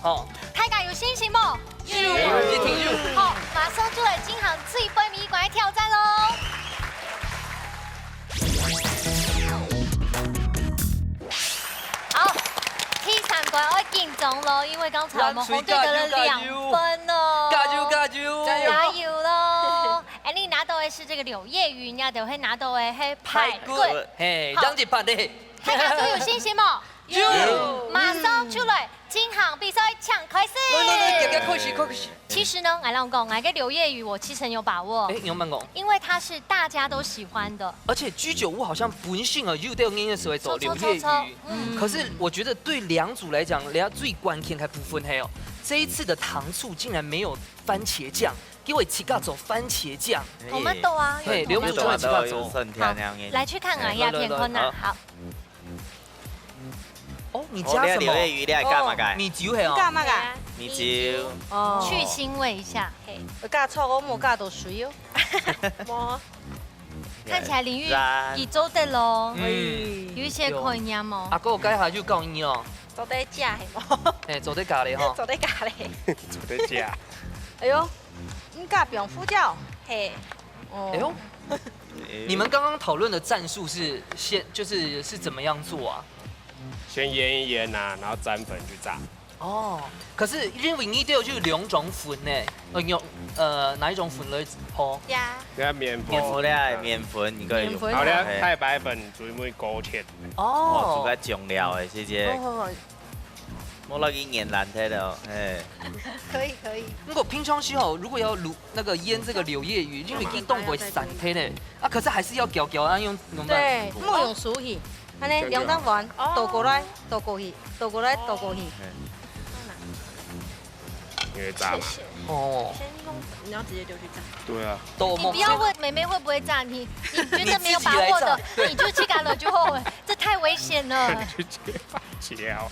好。大家有信心無？有。一定有。好，馬上就來進行最尾一關个挑戰咯。好，第三關愛緊張咯，因為剛才我們紅隊得了兩分哦。加油，加油。加油咯！哎，你拿到个係這個柳葉魚，人家就會拿到个係排骨。排骨。嘿，好。這樣子辦的。大家都有信心哦。馬上出來，進行比賽，請開始。來來來，遽遽開始，開始。其實呢，𠊎摎你講，𠊎个柳葉魚我七成有把握，哎，你有問我？因為它是大家都喜歡的。而且居酒屋好像本身啊，有兜人係會做柳葉魚，抽抽抽抽，嗯。可是我覺得對兩組來講，兩最關鍵个部分還有這一次的糖醋竟然沒有番茄醬，給我自家做番茄醬。Tomato啊，嘿，有tomato。兩組都係自家做。好，來去看啊，哎，來，來，來，片看啊，好。好。 哦，你加什麼？哦，你个柳葉魚，你愛加麼个？哦，米酒係哦。加麼个？米酒。哦。去腥味一下，嘿。加醋，𠊎無加到水哦。無。看起來林玉也做得咯，嗯。有一些概念哦。阿哥，該下就交你哦。做得食係無？嘿，做得加咧吼。做得加咧。做得食。哎喲，你加放胡椒？嘿。哦。哎喲。 你們剛剛討論的戰術是先，就是，是怎麼樣做啊？先醃一醃啊，然後沾粉去炸。哦，可是因為你兜就兩種粉呢，呃，有，呃，哪一種粉來泡？呀。你看麵粉。麵粉咧，麵粉，你可以用。麵粉。好咧，嘿。太白粉最尾勾芡。哦。哦，煮个醬料的，直接。哦。 無落去黏爛忒了，嘿。可以，可以。不過平常時候，如果要滷，那個醃這個柳葉魚，因為佢當會散忒呢，啊，可是還是要攪攪啊，用，用對，燜。莫用手去，恁呢兩隻碗，哦。倒過來，倒過去，倒過來，倒過去。嘿。因為炸嘛。謝謝。哦。先用，你要直接丟去炸。對啊。倒你不要問妹妹會不會炸，你，你覺得沒有把握的，你自己來炸。對。你就去搞了就後悔，這太危險了。就直接放棄了。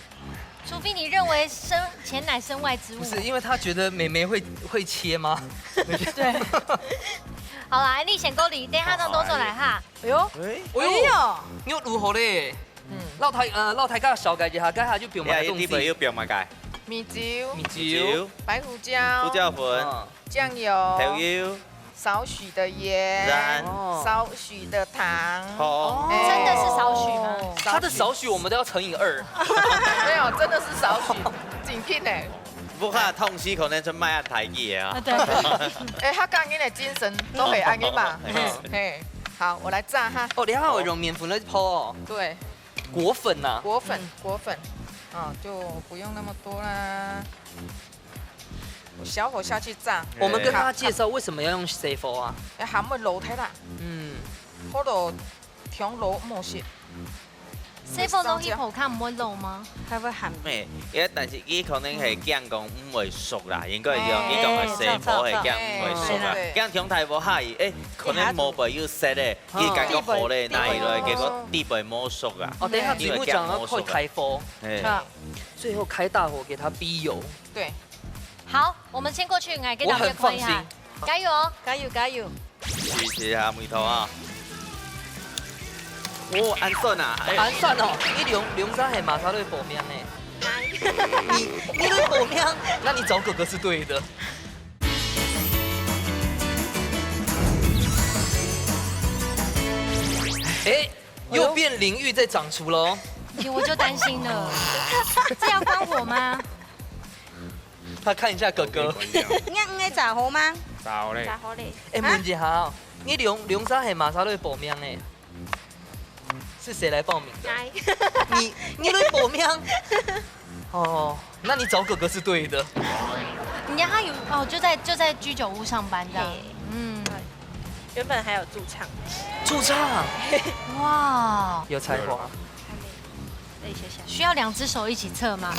除非你認為身，錢乃身外之物。不是，因為他覺得妹妹會，會切嗎？對。好啦，你先過來，等一下再倒轉來哈。哎喲，哎。哎喲，哎喲。你有如何咧？嗯。老太，呃，老太家紹介一下，該下就不用買東西。你這邊有放麼个？米酒、米酒、米酒、白胡椒、胡椒粉、嗯。醬油、豆油、 少許的鹽，鹽。哦。少許的糖。好。哎。真的是少許嗎？哦。他的少許我們都要乘以二。沒有，真的是少許，真緊呢。不怕痛惜，可能就賣暗台語的啊。啊，對。哎，客家人的精神都會恁樣嘛。嗯。嘿，好，我來炸哈。哦，你還有用麵粉來泡哦。對。果粉吶。果粉，果粉，啊，就不用那麼多啦。 小火下去炸。我們跟大家介紹為什麼要用細火啊？要鹹味落忒啦。嗯。好落，香爐無食。細火落去泡較毋會老嗎？較會鹹。嘿，因為但是佢可能係驚講毋會熟啦，應該係講，哎，佢講个細火係驚毋會熟啦，哎，對，對。驚上大火下去，哎，可能無會有色个，哦。佢感覺好咧，拿起來，結果底背無熟啊。哦，等一下，因為節目講要開大火。嘿。好。最後開大火給它逼油。對。 好，我們先過去，來給大家看一下。我很放心。加油哦，加油，加油！試試下味道啊。哦，恁酸啊，哎。恁酸哦，你兩，兩儕係馬沙瑞保命呢。你，你都保命，那你找哥哥是對的。哎，又變領域在掌廚嘍。我就擔心了，這要關火嗎？ 他看一下哥哥。你，你个炸好嗎？炸好咧。炸好咧。哎，啊？問一下哦，你兩，兩儕係馬沙瑞保命呢？是誰來報名的？哎。你，你來報名？哦，那你找哥哥是對的。人家他有，哦，就在，就在居酒屋上班這樣。嘿。嗯。對，原本還有駐唱。駐唱？哇。有才華。還沒。 需要兩隻手一起測嗎？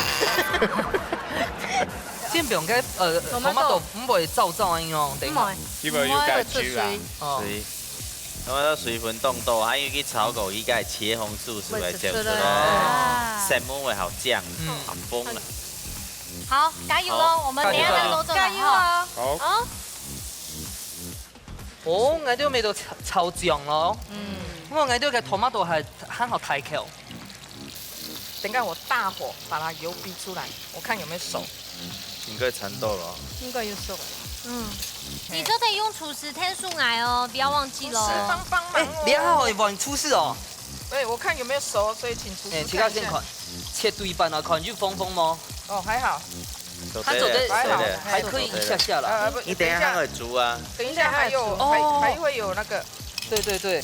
先不用該，呃，tomato毋會燥燥恁樣，等一下。毋會。基本有感覺啦。毋會。哦。所以，tomato水分當多，還有去炒過，應該茄紅素係會走出來。會出來。哦。生物會好降，嗯。好崩了。好，加油哦！好，我們等一下再多做來哈。加油哦！好。好。 哦，𠊎兜味道超，超強咯。嗯。不過𠊎兜个tomato還，還好大口。等下我大火把它油逼出來，我看有沒有熟。應該差不多了。應該有熟了。嗯。你做得用廚師𢯭手𠊎哦，不要忘記咯。廚師幫幫忙哦。哎，你還好，你廚師哦。對，我看有沒有熟，所以請廚師看一下。哎，自家先看，切對半啊，看有紅紅無？哦，還好。 它走得，還好，還可以一下下啦。呃，不，你等一下還會煮啊。等一下還有，等一下還有，還，哦。還會有那個。對，對，對。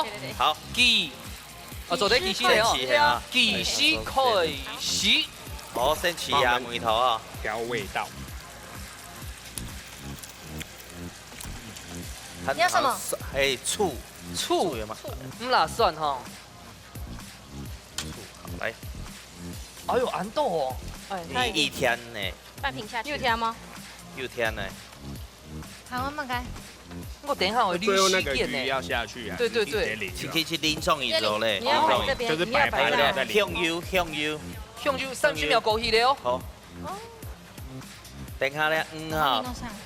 哦。對，對，對。好。計，哦，做得計時个哦。計時个啊。計時開始。好，先試下味道啊。調味道。你要什麼？還有醋。醋。醋有嗎？醋。嗯啦，蒜吼。醋，好，來。哎喲，恁多哦。哎，你一天呢？半瓶下去。有甜嗎？有甜呢。好，我們來。我等一下我最後那個魚要下去啊，對，對，對。魚直接淋啊。去，去，去淋上去之後嘞，你要淋上去。這邊，就是擺盤然後再淋。香油，香油。香油三十秒過去了哦。好。哦。等一下咧，嗯哈。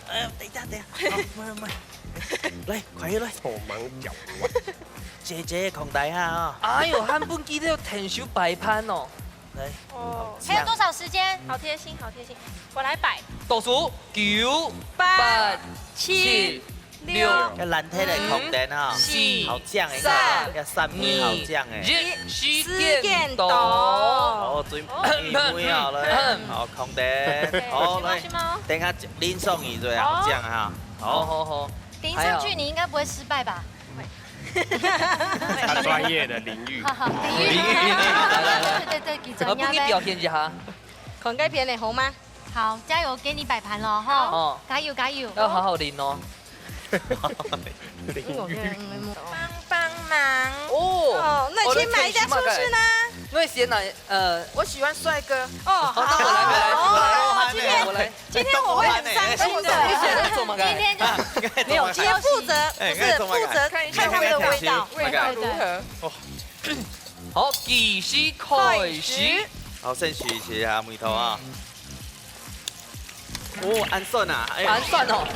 哎，等一下，等一下。好，慢慢慢。來，快些來。手忙腳亂。姐姐，控制下啊。哎喲，還分佢兜𢯭手擺盤哦。 來，哦，好，還有多少時間？好貼心，好貼心。我來擺。倒數，九、八、八、七、七、六、六。要藍色个空間哈。五、四、好靚个，三、要三分好靚个。二、一，時間到。時間到。哦，最，哦。你妹好了。好，空間。對，好，來，是嗎？等一下，淋上去，對，好靚哈。好，好，好。好。淋上去，還有。你應該不會失敗吧？不會。 他專業的領域。哈哈，領域。來，來，來。對，對，對，佢專業的。啊，分你表現一下。看該片的好嗎？好，加油，給你擺盤了哈。哦。加油，加油。要好好淋哦。領域。幫，幫忙。哦。哦，那請買一下出去呢？哦，那可以去買个。我喜歡帥哥。哦，好，那我來，我來，我來，哦，今天我來。 今天我會很傷心的。今天就，沒有，今天負責，哎，不是，負責看他們的味道。味道如何？好，計時開始。好，先試一下味道啊。哦，恁酸啊，哎。恁酸哦，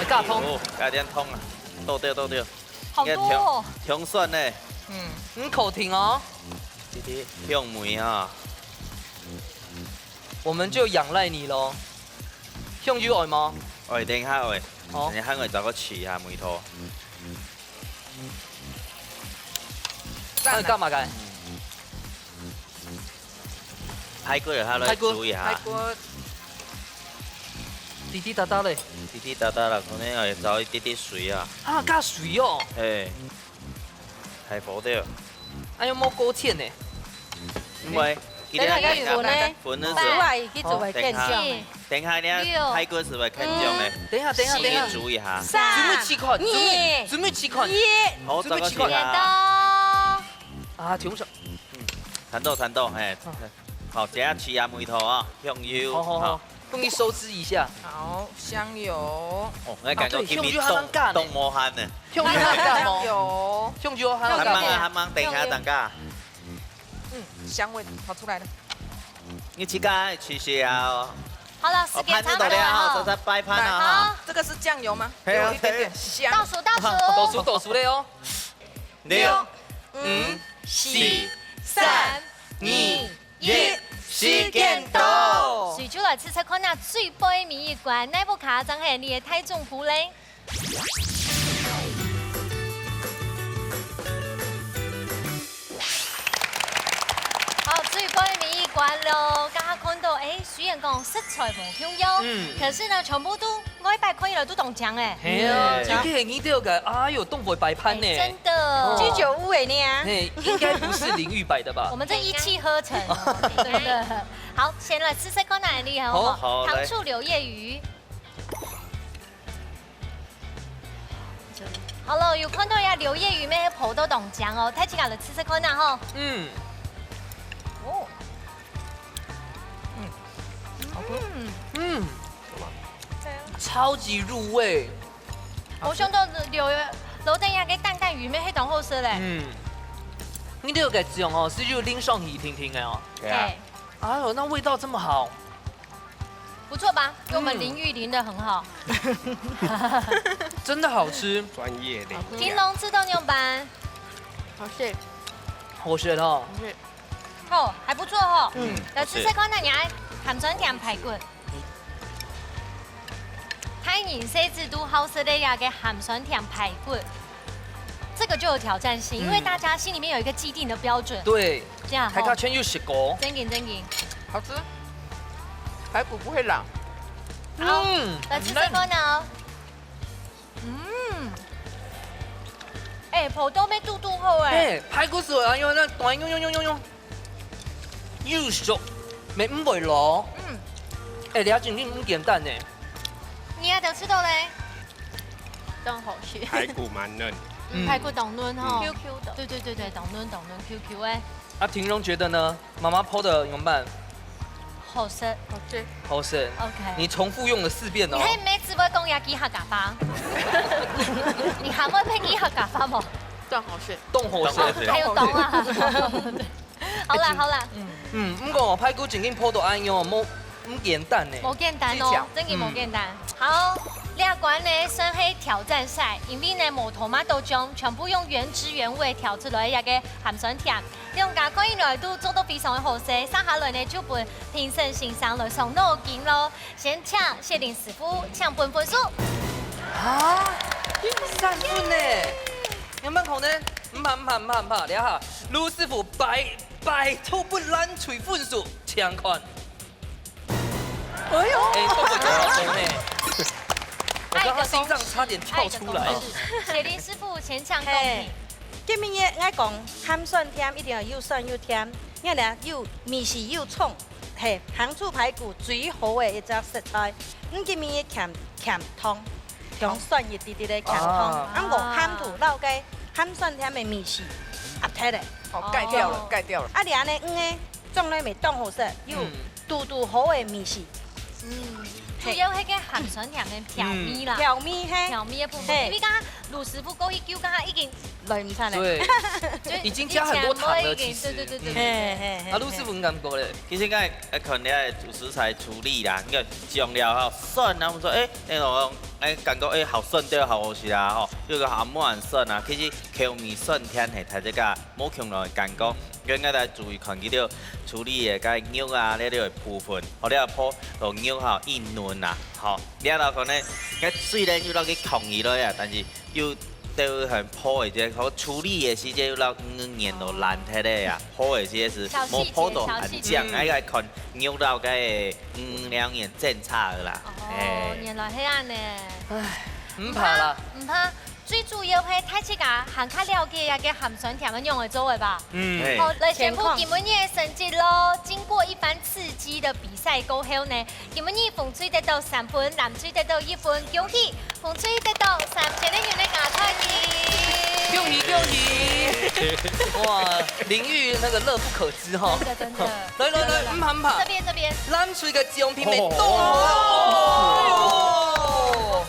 加糖。哦，加點糖啊，倒掉，倒掉。好多哦。應該甜，甜酸呢。嗯，很口甜哦。弟弟，香味啊。 我們就仰賴你咯。香油愛無？愛，等一下愛，哦。等一下愛再過試下味道。還有幹嘛个？排骨，下來煮一下。排骨。滴滴答答咧。滴滴答答啦，可能愛找一滴滴水啊。啊，加水哦。嘿。 大火著。哎喲，無勾芡呢。毋會，等下該粉呢？粉呢？煮啊，佢就會更香。等下，等下呢，六、排骨就會更香呢。等下，等下，等下。先煮一下。三、準備試看，準備，二、準備試看。一。好，準備試看。剪刀。啊，全部上。嗯，彈豆，彈豆，嘿。啊。好，這下試下味道啊，香油。好，好，好。好。 幫你收汁一下。好，香油。哦，𠊎感覺今日凍，啊，對，香油還蠻乾的。凍無閒呢。香油還蠻乾哦。香油。香油還蠻乾。還蠻，還蠻，等一下，等一下。嗯，香味跑出來了。你自家試試啊哦。好了，時間差不多了哈。哦，盤子到了哈，這才擺盤啊哈。好，這個是醬油嗎？嘿啊，有一點點香。倒數，倒數。倒數，倒數了哦。六、五、四、三、二、 一，時間到。隨就來試試看啊，最背尾一關，哪部卡正係你个大丈夫咧？好，最背尾一關咯，剛剛看到，哎，雖然講食材無共樣，嗯。可是呢，全部都 外擺看起來都當靚欸。係啊，嗯。尤其係你兜个，哎喲，當會擺盤呢。哎，真的。哦。居酒屋欸呢。係，應該不是淋浴擺的吧？我們這一氣呵成，真的。好，先來試試看哪裡哦。好。好，來。糖醋柳葉魚。好了，有看到呀，柳葉魚咩，泡到當靚哦，大家來試試看啊吼。嗯。哦。嗯。好吃。嗯。嗯。 超級入味。我想到有，有等下个擔擔魚咩，係當好食咧。嗯，你這個醬哦，係有淋上去甜甜个哦。對啊。哎。哎喲，那味道這麼好。不錯吧？給我們淋浴淋得很好。嗯。真的好吃。專業的。金龍吃到牛板。好食，好食哦。好食。好，還不錯哦。嗯。來試試看，你愛鹹酸甜排骨。大人細子都好食个這個鹹酸甜排骨，這個就有挑戰性，因為大家心裡面有一個既定的標準。對，這樣吼。大家全有食過。正經，正經。好吃，排骨不會老。好，嗯，來試試看哦。 嗯，哎，泡到乜堵堵好哎。哎，排骨酥啊，因為那短用用用用用，又熟，乜毋會老。嗯。哎，這真正毋簡單呢。你也得試到嘞。當好食。排骨蠻嫩。嗯，排骨當嫩吼。嗯。Q Q的。對對對對，當嫩當嫩，Q Q哎。啊，婷蓉覺得呢？ 媽媽泡的怎麼辦？好食。好食。好食。OK。你重複用了四遍哦。你還沒只會講一句客家話？你還會別句客家話無？當好食。當好食。當好食。還有當啊。好啦，好啦。嗯，毋過排骨正經泡到恁樣，無，毋簡單呢。無簡單哦，技巧。正經無簡單。嗯。好，這關呢算係挑戰賽，因為呢無tomato醬，全部用原汁原味調出來，這個鹹酸甜。 兩家看起來都做到非常个好勢，接下來呢就分評審先生來傷腦筋咯。先請雪玲師傅請分分數。啊，三分呢？有無可能？毋怕毋怕毋怕毋怕，這下盧師傅拜拜託分藍隊分數，請看。 哎呦，哎，都不得了呢。我剛剛心臟差點跳出來。愛的公式，愛的公式。雪玲師傅牽強公平。嘿，今晡日𠊎講鹹酸甜一定要又酸又甜，你看呢，又味緒又重，嘿，糖醋排骨最好个一隻食材。你今晡日鹹，鹹湯，甜酸一滴滴个鹹湯，啊。啊，𠊎鹹度摎該鹹酸甜个味緒合忒咧。哦，蓋掉了，哦。蓋掉了。啊，你安呢，嗯，哎， 種類乜當好食，又嗯。堵堵好个味緒。嗯，嘿。主要係該鹹酸甜个調味啦。嗯。調味，嘿。調味个部分，嘿。因為剛剛盧師傅過去就剛剛已經來毋出來。對。就已經加很多糖了，以前都已經，其實。對，對，對，對，嗯。對。嘿，嘿，嘿，啊，盧師傅，你感覺咧？其實𠊎，呃，看你个主食材處理啦，你看醬料吼，酸啊，我說，欸，那種，欸，感覺，欸，好酸，對，好好食啊，吼，又有個好滿酸啊，其實口味酸甜係大家無共樣个感覺。 應該來注意看佢兜處理个該肉啊，這兜个部分，吼，這泡到肉吼，已嫩啊，吼，這落可能，該雖然有落去控佢落啊，但是又兜很泡个，這好處理个時節又落，嗯，黏到爛忒个啊，泡个時節係無泡到很靚，小細節，小細節。還愛看肉摎該，嗯，兩眼正差个啦，哦，欸。原來係恁呢。唉，毋怕啦。毋怕，毋怕。 最主要係大自家還較了解這個鹹酸甜个仰仔做个吧。嗯。好，來宣布今晡日个成績咯。經過一番刺激的比賽過後呢，今晡日紅隊得到三分，藍隊得到一分，恭喜紅隊得到三千个銀个加菜金。恭喜恭喜！哇，玲玉那個樂不可支哈。真的真的。來來來，毋怕毋怕。這邊這邊。藍隊个獎品乜到哦。哦。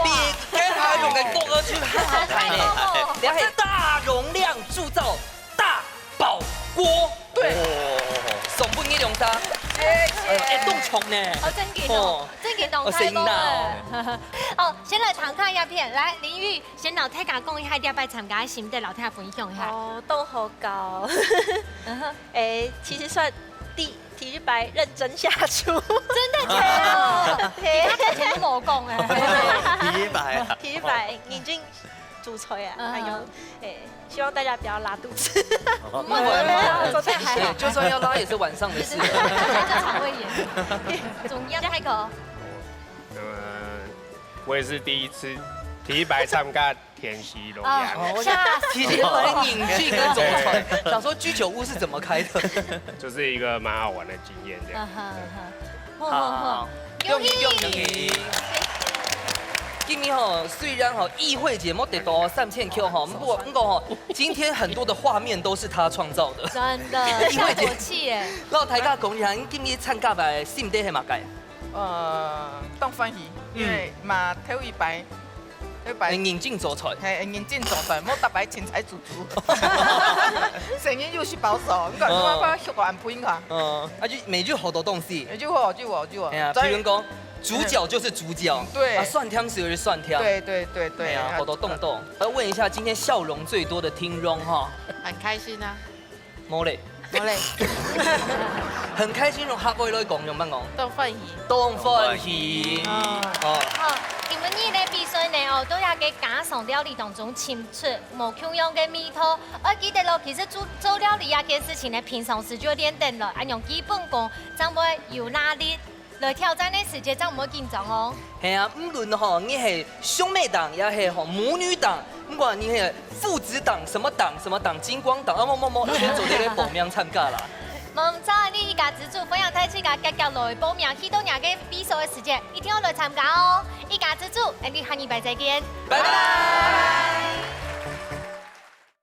比 該下用个國語就還好聽呢。這係大容量鑄造大寶鍋。對。哦。送分你兩隻。謝謝。哎，當重呢。哦，正經哦，哦。正經當大個哎。哦，神大哦。好，先來聽看影片，來，玲玉，先摎大家講一下，這擺參加个心得，摎大家分享一下。哦，當好搞。嗯哼。哎，其實算第 第一擺認真下廚。真的假的？嘿。你看之前都無講哎。第一擺啊。第一擺認真煮菜啊，嗯。哎喲，哎，希望大家不要拉肚子。不會，不會，做菜還好。就算要拉也是晚上的事。也是，那個腸胃炎。總要開口。呃，我也是第一次，第一擺參加 天時落雨。哦，嚇死我了。其實我很認真跟總裁，想說居酒屋是怎麼開的。就是一個蠻好玩的經驗這樣。嗯哼，嗯哼。好，好，好。恭喜，恭喜。謝謝。今天吼，雖然吼，議會節目得到三千Q吼，不過，不過吼，今天很多的畫面都是他創造的。真的，議會節目。下火氣耶。然後大家講一下，你今天參加个心得係麼个？呃，當歡喜，因為嘛頭一擺 一擺。很認真做菜。嘿，很認真做菜，無逐擺清彩煮煮。聲音又是保守，你看，哦。我，我學個安排你看。哦，啊，就每日好多東西。每日好，就好，就好。哎呀，再譬如講，主角就是主角，對啊，蒜香水就是蒜香，對對對對，哎呀，好多洞洞。要問一下今天笑容最多的聽眾哈，很開心啊。莫嘞，好嘞，很開心用客話來講，用慢講，當歡喜。當歡喜。哦，哦，今晡日个比賽呢，哦，都在个家常料理當中尋出無共樣个味道。愛記得咯，其實做做料理這件事情呢，平常時就練等了，恁樣基本功正會有哪力，來挑戰个時節正毋會緊張哦。係啊，無論吼你係兄妹檔，也係吼母女檔，不管你係父子檔、什麼檔、什麼檔、金光檔，啊，莫莫莫，先做這個報名參加啦。無毋著，你一家之煮，歡迎大自家遽遽來報名，去到若个比賽个時節，一定要來參加哦！一家之煮，𠊎等下禮拜再見，拜拜。